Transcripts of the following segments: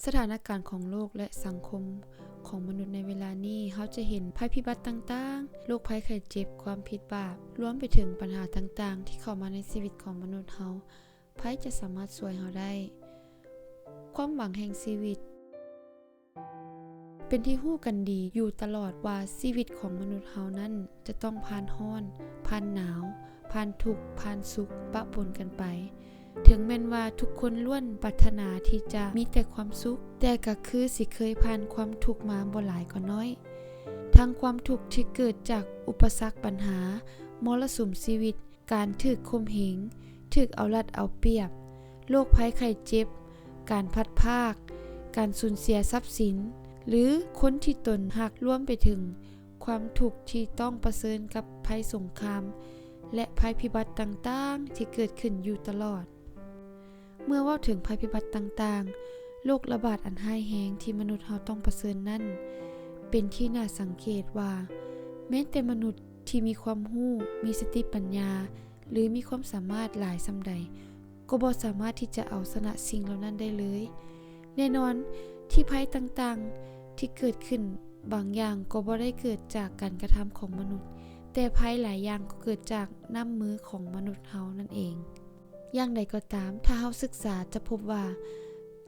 ສະຖານະການຂອງໂລກ ແລະ ສັງຄົມຂອງມະນຸດໃນເວລານີ້, ເຮົາຈະເຫັນໄພພິບັດຕ່າງໆ, ໂລກໄພໄຂ້ເຈັບ, ຄວາມຜິດບາບ, ລວມໄປເຖິງບັນຫາຕ່າງໆທີ່ເຂົ້າມາໃນຊີວິດຂອງມະນຸດເຮົາ. ໃຜຈະສາມາດຊ່ວຍເຮົາໄດ້? ຄວາມຫວັງແຫ່ງຊີວິດ. ເປັນທີ່ຮູ້ກັນດີຢູ່ຕະຫຼອດວ່າຊີວິດຂອງມະນຸດເຮົານັ້ນຈະຕ້ອງຜ່ານຮ້ອນ, ຜ່ານໜາວ, ຜ່ານທຸກ, ຜ່ານສຸກປະປົນກັນໄປ. ເຖິງແມ່ນວ່າທຸກຄົນລ້ວນປາດຖະໜາທີ່ຈະມີແຕ່ຄວາມສຸກ, ແຕ່ກະຄືຊິເຄີຍຜ່ານຄວາມທຸກມາບໍ່ຫຼາຍກໍໜ້ອຍ. ທັງຄວາມທຸກທີ່ເກີດຈາກອຸປະສັກບັນຫາ, ມໍລະສຸມຊີວິດ, ການຖືກຂົ່ມເຫງ, ຖືກເອົາລັດເອົາປຽບ, ໂລກໄພໄຂ້ເຈັບ, ການພັດພາກ, ການສູນເສຍຊັບສິນ ຫຼື ຄົນທີ່ຕົນຮັກ, ລວມໄປເຖິງຄວາມທຸກທີ່ຕ້ອງປະເຊີນກັບໄພສົງຄາມ ແລະ ໄພພິບັດຕ່າງໆທີ່ເກີດຂຶ້ນຢູ່ຕະຫຼອດ. ເມື່ອເວົ້າເຖິງໄພພິບັດຕ່າງໆ, ໂລກລະບາດອັນຮ້າຍແຮງທີ່ມະນຸດເຮົາຕ້ອງປະເຊີນນັ້ນ, ເປັນທີ່ໜ້າສັງເກດວ່າ ແມ່ນແຕ່ມະນຸດທີ່ມີຄວາມຮູ້, ມີສະຕິປັນຍາ ຫຼື ມີຄວາມສາມາດຫຼາຍສ່ຳໃດ, ກໍບໍ່ສາມາດທີ່ຈະເອົາຊະນະສິ່ງເຫຼົ່ານັ້ນໄດ້ເລີຍ. ແນ່ນອນ, ທີ່ໄພຕ່າງໆທີ່ເກີດຂຶ້ນບາງຢ່າງກໍບໍ່ໄດ້ເກີດຈາກການກະທຳຂອງມະນຸດ, ແຕ່ໄພຫຼາຍຢ່າງກໍເກີດຈາກນ້ຳມືຂອງມະນຸດເຮົານັ້ນເອງ. ຢ່າງໃດກໍຕາມ, ຖ້າເຮົາສຶກສາຈະພົບວ່າ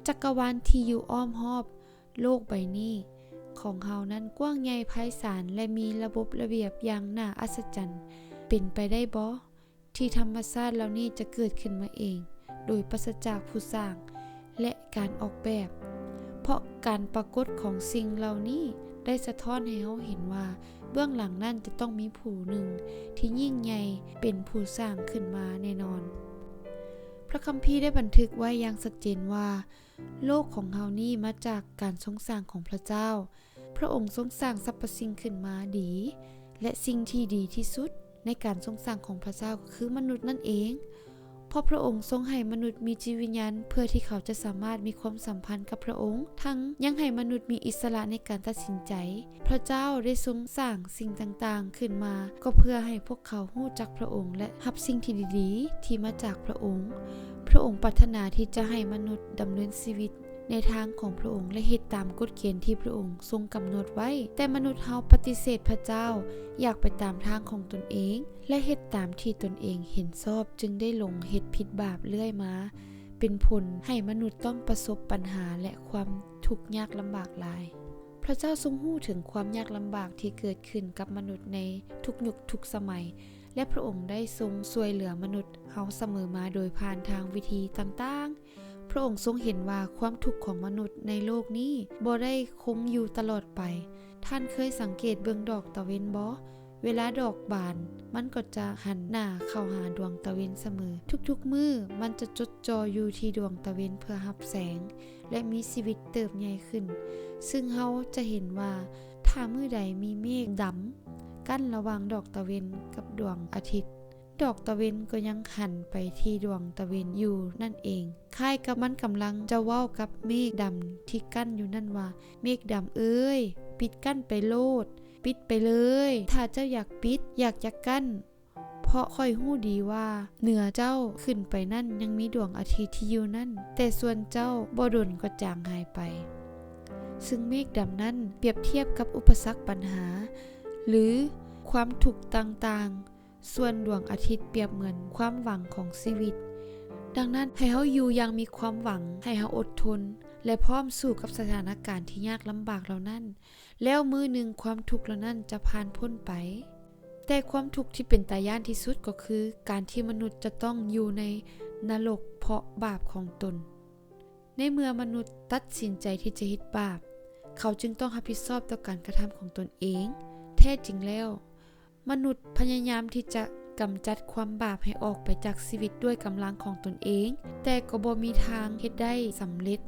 ຈັກກະວານທີ່ຢູ່ອ້ອມຮອບໂລກໃບນີ້ຂອງເຮົານັ້ນກວ້າງໃຫຍ່ໄພສານ ແລະ ມີລະບົບລະບຽບຢ່າງໜ້າອັດສະຈັນ. ເປັນໄປໄດ້ບໍ່ ທີ່ທຳມະຊາດເຫຼົ່ານີ້ຈະເກີດຂຶ້ນມາເອງ ໂດຍປາສະຈາກຜູ້ສ້າງ ແລະ ການອອກແບບ? ເພາະການປາກົດຂອງສິ່ງເຫຼົ່ານີ້ໄດ້ສະທ້ອນໃຫ້ເຮົາເຫັນວ່າ ເບື້ອງຫຼັງນັ້ນຈະຕ້ອງມີຜູ້ໜຶ່ງທີ່ຍິ່ງໃຫຍ່ເປັນຜູ້ສ້າງຂຶ້ນມາແນ່ນອນ. ພະຄຳພີໄດ້ບັນທຶກໄວ້ຢ່າງຊັດເຈນວ່າ ໂລກຂອງເຮົານີ້ມາຈາກການຊົງສ້າງຂອງພະເຈົ້າ. ພະອົງຊົງສ້າງສັບພະສິ່ງຂຶ້ນມາດີ ແລະ ສິ່ງທີ່ດີທີ່ສຸດໃນການຊົງສ້າງຂອງພະເຈົ້າກໍຄືມະນຸດນັ້ນເອງ. ເພາະພະອົງຊົງໃຫ້ມະນຸດມີຈິດວິນຍານ ເພື່ອທີ່ເຂົາຈະສາມາດມີຄວາມສຳພັນກັບພະອົງ, ທັງຍັງໃຫ້ມະນຸດມີອິດສະຫຼະໃນການຕັດສິນໃຈ. ພະເຈົ້າໄດ້ຊົງສ້າງສິ່ງຕ່າງໆຂຶ້ນມາ ກໍເພື່ອໃຫ້ພວກເຂົາຮູ້ຈັກພະອົງ ແລະ ຮັບສິ່ງທີ່ດີໆທີ່ມາຈາກພະອົງ. ພະອົງປາດຖະໜາທີ່ຈະໃຫ້ມະນຸດດຳເນີນຊີວິດ ໃນທາງຂອງພະອົງ ແລະ ເຮັດຕາມກົດເກນທີ່ພະອົງຊົງກຳນົດໄວ້, ແຕ່ມະນຸດເຮົາປະຕິເສດພະເຈົ້າ, ຢາກໄປຕາມທາງຂອງຕົນເອງ ແລະ ເຮັດຕາມທີ່ຕົນເອງເຫັນຊອບ, ຈຶ່ງໄດ້ຫຼົງເຮັດຜິດບາບເລື້ອຍມາ, ເປັນຜົນໃຫ້ມະນຸດຕ້ອງປະສົບບັນຫາ ແລະ ຄວາມທຸກຍາກລຳບາກຫຼາຍ. ພະເຈົ້າຊົງຮູ້ເຖິງຄວາມຍາກລຳບາກທີ່ເກີດຂຶ້ນກັບມະນຸດໃນທຸກຍຸກທຸກສະໄໝ, ແລະ ພະອົງໄດ້ຊົງຊ່ວຍເຫຼືອມະນຸດເຮົາສະເໝີມາໂດຍຜ່ານທາງວິທີຕ່າງໆ. ພະອົງຊົງເຫັນວ່າຄວາມທຸກຂອງມະນຸດໃນໂລກນີ້ບໍ່ໄດ້ຄົງຢູ່ຕະຫຼອດໄປ. ທ່ານເຄີຍສັງເກດເບິ່ງດອກຕາເວັນບໍ່? ເວລາດອກບານ, ມັນກໍຈະຫັນໜ້າເຂົ້າຫາດວງຕາເວັນສະເໝີ. ທຸກໆມື້, ມັນຈະຈົດຈ່ອຢູ່ທີ່ດວງຕາເວັນເພື່ອຮັບແສງ ແລະ ມີຊີວິດເຕີບໃຫຍ່ຂຶ້ນ. ຊຶ່ງເຮົາຈະເຫັນວ່າ ຖ້າມື້ໃດມີເມກດຳກັ້ນລະຫວ່າງດອກຕາເວັນກັບດວງອາທິດ, ດອກຕາເວັນກໍຍັງຫັນໄປທີ່ດວງຕາເວັນຢູ່ນັ້ນເອງ, ຄ້າຍກັບມັນກຳລັງຈະເວົ້າກັບເມກດຳທີ່ກັ້ນຢູ່ນັ້ນວ່າ, ເມກດຳເອີຍ, ປິດກັ້ນໄປໂລດ, ປິດໄປເລີຍ, ຖ້າເຈົ້າຢາກປິດ, ຢາກຈະກັ້ນ, ເພາະຂ້ອຍຮູ້ດີວ່າເໜືອເຈົ້າຂຶ້ນໄປນັ້ນຍັງມີດວງອາທິດທີ່ຢູ່ນັ້ນ, ແຕ່ສ່ວນເຈົ້າບໍ່ດົນກໍຈາງຫາຍໄປ. ຊຶ່ງເມກດຳນັ້ນປຽບທຽບກັບອຸປະສັກບັນຫາ ຫຼື ຄວາມທຸກຕ່າງໆ, ສ່ວນດວງອາທິດປຽບເໝືອນຄວາມຫວັງຂອງຊີວິດ. ດັ່ງນັ້ນ, ໃຫ້ເຮົາຢູ່ຢ່າງມີຄວາມຫວັງ, ໃຫ້ເຮົາອົດທົນ ແລະ ພ້ອມສູ້ກັບສະຖານະການທີ່ຍາກລຳບາກເຫຼົ່ານັ້ນ, ແລ້ວມື້ໜຶ່ງຄວາມທຸກເຫຼົ່ານັ້ນຈະຜ່ານພົ້ນໄປ. ແຕ່ຄວາມທຸກທີ່ເປັນຕາຢ້ານທີ່ສຸດກໍຄືການທີ່ມະນຸດຈະຕ້ອງຢູ່ໃນນະລົກເພາະບາບຂອງຕົນ. ໃນເມື່ອມະນຸດຕັດສິນໃຈທີ່ຈະເຮັດບາບ, ເຂົາຈຶ່ງຕ້ອງຮັບຜິດຊອບຕໍ່ການກະທຳຂອງຕົນເອງ. ແທ້ຈິງແລ້ວ, ມະນຸດພະຍາຍາມທີ່ຈະກຳຈັດຄວາມບາບໃຫ້ອອກໄປຈາກຊີວິດດ້ວຍກຳລັງຂອງຕົນເອງ, ແຕ່ກໍບໍ່ມີທາງເຮັດໄດ້ສຳເລັດ.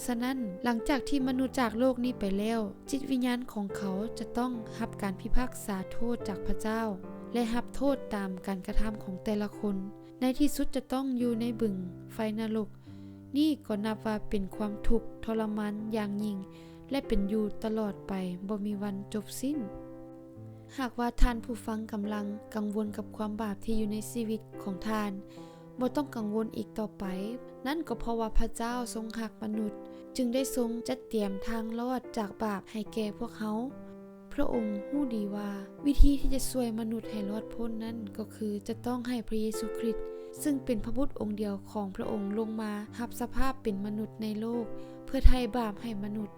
ສະນັ້ນ, ຫຼັງຈາກທີ່ມະນຸດຈາກໂລກນີ້ໄປແລ້ວ, ຈິດວິນຍານຂອງເຂົາຈະຕ້ອງຮັບການພິພາກສາໂທດຈາກພະເຈົ້າ ແລະ ຮັບໂທດຕາມການກະທຳຂອງແຕ່ລະຄົນ. ໃນທີ່ສຸດຈະຕ້ອງຢູ່ໃນບຶງໄຟນະລົກ. ນີ້ກໍນັບວ່າເປັນຄວາມທຸກທໍລະມານຢ່າງຍິ່ງ ແລະ ເປັນຢູ່ຕະຫຼອດໄປ, ບໍ່ມີວັນຈົບສິ້ນ. ຫາກວ່າທ່ານຜູ້ຟັງກຳລັງກັງວົນກັບຄວາມບາບທີ່ຢູ່ໃນຊີວິດຂອງທ່ານ, ບໍ່ຕ້ອງກັງວົນອີກຕໍ່ໄປ. ນັ້ນກໍເພາະວ່າພະເຈົ້າຊົງຮັກມະນຸດ, ຈຶ່ງໄດ້ຊົງຈັດຕຽມທາງລອດຈາກບາບໃຫ້ແກ່ພວກເຮົາ. ພະອົງຮູ້ດີວ່າວິທີທີ່ຈະຊ່ວຍມະນຸດໃຫ້ລອດພົ້ນນັ້ນກໍຄືຈະຕ້ອງໃຫ້ພະເຢຊູຄຣິດ, ຊຶ່ງເປັນພະບຸດອົງດຽວຂອງພະອົງ, ລົງມາຮັບສະພາບເປັນມະນຸດໃນໂລກ ເພື່ອໄຖ່ບາບໃຫ້ມະນຸດ.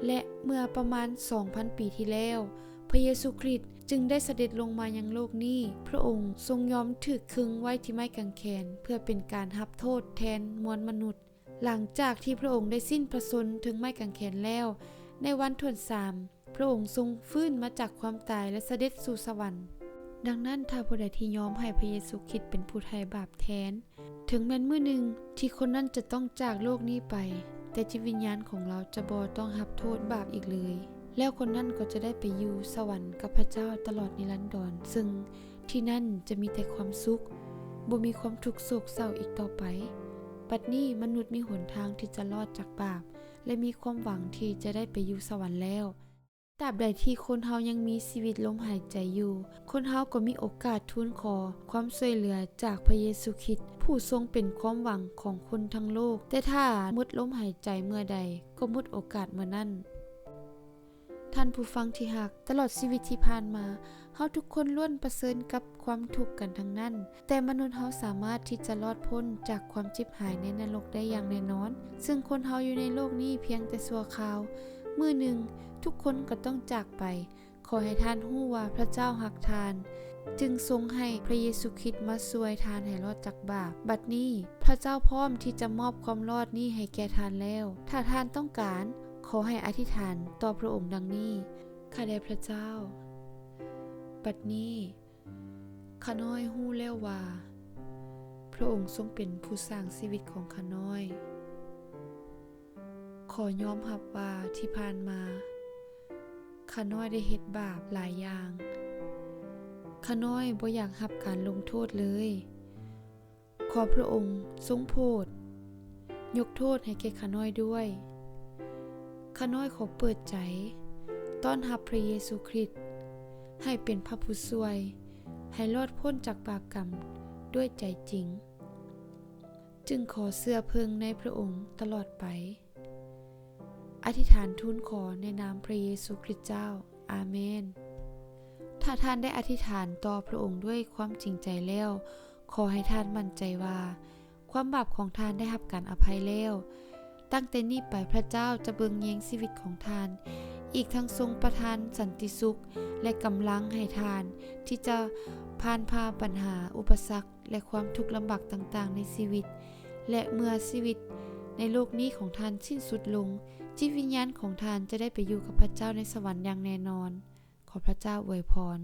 ແລະ ເມື່ອປະມານສອງພັນປີທີ່ແລ້ວ, ພະເຢຊູຄຣິດຈຶ່ງໄດ້ສະເດັດລົງມາຍັງໂລກນີ້. ພະອົງຊົງຍອມຖືກຄຶງໄວ້ທີ່ໄມ້ກາງແຂນ ເພື່ອເປັນການຮັບໂທດແທນມວນມະນຸດ. ຫຼັງຈາກທີ່ພະອົງໄດ້ສິ້ນພະຊົນເທິງໄມ້ກາງແຂນແລ້ວ, ໃນວັນຖ້ວນສາມ, ພະອົງຊົງຟື້ນມາຈາກຄວາມຕາຍ ແລະ ສະເດັດສູ່ສະຫວັນ. ດັ່ງນັ້ນ, ຖ້າຜູ້ໃດທີ່ຍອມໃຫ້ພະເຢຊູຄຣິດເປັນຜູ້ໄຖ່ບາບແທນ, ເຖິງແມ່ນມື້ໜຶ່ງທີ່ຄົນນັ້ນຈະຕ້ອງຈາກໂລກນີ້ໄປ, ແຕ່ຈິດວິນຍານຂອງລາວຈະບໍ່ຕ້ອງຮັບໂທດບາບອີກເລີຍ. ແລ້ວຄົນນັ້ນກໍຈະໄດ້ໄປຢູ່ສະຫວັນກັບພະເຈົ້າຕະຫຼອດນິລັນດອນ, ເຊິ່ງທີ່ນັ້ນຈະມີແຕ່ຄວາມສຸກ, ບໍ່ມີຄວາມທຸກໂສກເສົ້າອີກຕໍ່ໄປ. ບັດນີ້ມະນຸດມີຫົນທາງທີ່ຈະລອດຈາກບາບ ແລະ ມີຄວາມຫວັງທີ່ຈະໄດ້ໄປຢູ່ສະຫວັນແລ້ວ. ຕາບໃດທີ່ຄົນເຮົາຍັງມີຊີວິດລົມຫາຍໃຈຢູ່, ຄົນເຮົາກໍມີໂອກາດທູນຂໍຄວາມຊ່ວຍເຫຼືອຈາກພະເຢຊູຄຣິດ, ຜູ້ຊົງເປັນຄວາມຫວັງຂອງຄົນທັງໂລກ. ແຕ່ຖ້າໝົດລົມຫາຍໃຈເມື່ອໃດ, ກໍໝົດໂອກາດເມື່ອນັ້ນ. ທ່ານຜູ້ຟັງທີ່ຮັກ, ຕະຫຼອດຊີວິດທີ່ຜ່ານມາ, ເຮົາທຸກຄົນລ້ວນປະເຊີນກັບຄວາມທຸກກັນທັງນັ້ນ, ແຕ່ມະນຸດເຮົາສາມາດທີ່ຈະລອດພົ້ນຈາກຄວາມເຈັບຫາຍໃນນະລົກໄດ້ຢ່າງແນ່ນອນ. ເຊິ່ງຄົນເຮົາຢູ່ໃນໂລກນີ້ພຽງແຕ່ຊົ່ວຄາວ, ມື້ໜຶ່ງທຸກຄົນກໍຕ້ອງຈາກໄປ. ຂໍໃຫ້ທ່ານຮູ້ວ່າພະເຈົ້າຮັກທ່ານ, ຈຶ່ງຊົງໃຫ້ພະເຢຊູຄຣິດມາຊ່ວຍທ່ານໃຫ້ລອດຈາກບາບ. ບັດນີ້ພະເຈົ້າພ້ອມທີ່ຈະມອບຄວາມລອດນີ້ໃຫ້ແກ່ທ່ານແລ້ວ. ຖ້າທ່ານຕ້ອງການ, ຂໍໃຫ້ອະທິຖານຕໍ່ພະອົງດັ່ງນີ້, ຂ້າແດ່ພະເຈົ້າ, ບັດນີ້ຂ້ານ້ອຍຮູ້ແລ້ວວ່າ ພະອົງຊົງເປັນຜູ້ສ້າງຊີວິດຂອງຂ້ານ້ອຍ. ຂໍຍອມຮັບວ່າທີ່ຜ່ານມາ ຂ້ານ້ອຍໄດ້ເຮັດບາບຫຼາຍຢ່າງ. ຂ້ານ້ອຍບໍ່ຢາກຮັບການລົງໂທດເລີຍ. ຂໍພະອົງຊົງໂຜດຍົກໂທດໃຫ້ແກ່ຂ້ານ້ອຍດ້ວຍ. ຂ້ານ້ອຍຂໍເປີດໃຈຕ້ອນຮັບພະເຢຊູຄຣິດໃຫ້ເປັນພະຜູ້ຊ່ວຍ, ໃຫ້ລອດພົ້ນຈາກບາບກຳດ້ວຍໃຈຈິງ. ຈຶ່ງຂໍເຊື່ອເພິ່ງໃນພະອົງຕະຫຼອດໄປ. ອະທິຖານທູນຂໍໃນນາມພະເຢຊູຄຣິດເຈົ້າ. ອາເມນ. ຖ້າທ່ານໄດ້ອະທິຖານຕໍ່ພະອົງດ້ວຍຄວາມຈິງໃຈແລ້ວ, ຂໍໃຫ້ທ່ານໝັ້ນໃຈວ່າຄວາມບາບຂອງທ່ານໄດ້ຮັບການອະໄພແລ້ວ. ຕັ້ງແຕ່ນີ້ໄປພະເຈົ້າຈະເບິ່ງແຍງຊີວິດຂອງທ່ານ, ອີກທັງຊົງປະທານສັນຕິສຸກ ແລະ ກຳລັງໃຫ້ທ່ານທີ່ຈະຜ່ານຜ່າບັນຫາ, ອຸປະສັກ ແລະ ຄວາມທຸກລຳບາກຕ່າງໆໃນຊີວິດ ແລະ ເມື່ອຊີວິດໃນໂລກນີ້ຂອງທ່ານສິ້ນສຸດລົງ, ຈິດວິນຍານຂອງທ່ານຈະໄດ້ໄປຢູ່ກັບພະເຈົ້າໃນສະຫວັນຢ່າງແນ່ນອນ. ຂໍພະເຈົ້າອວຍພອນ.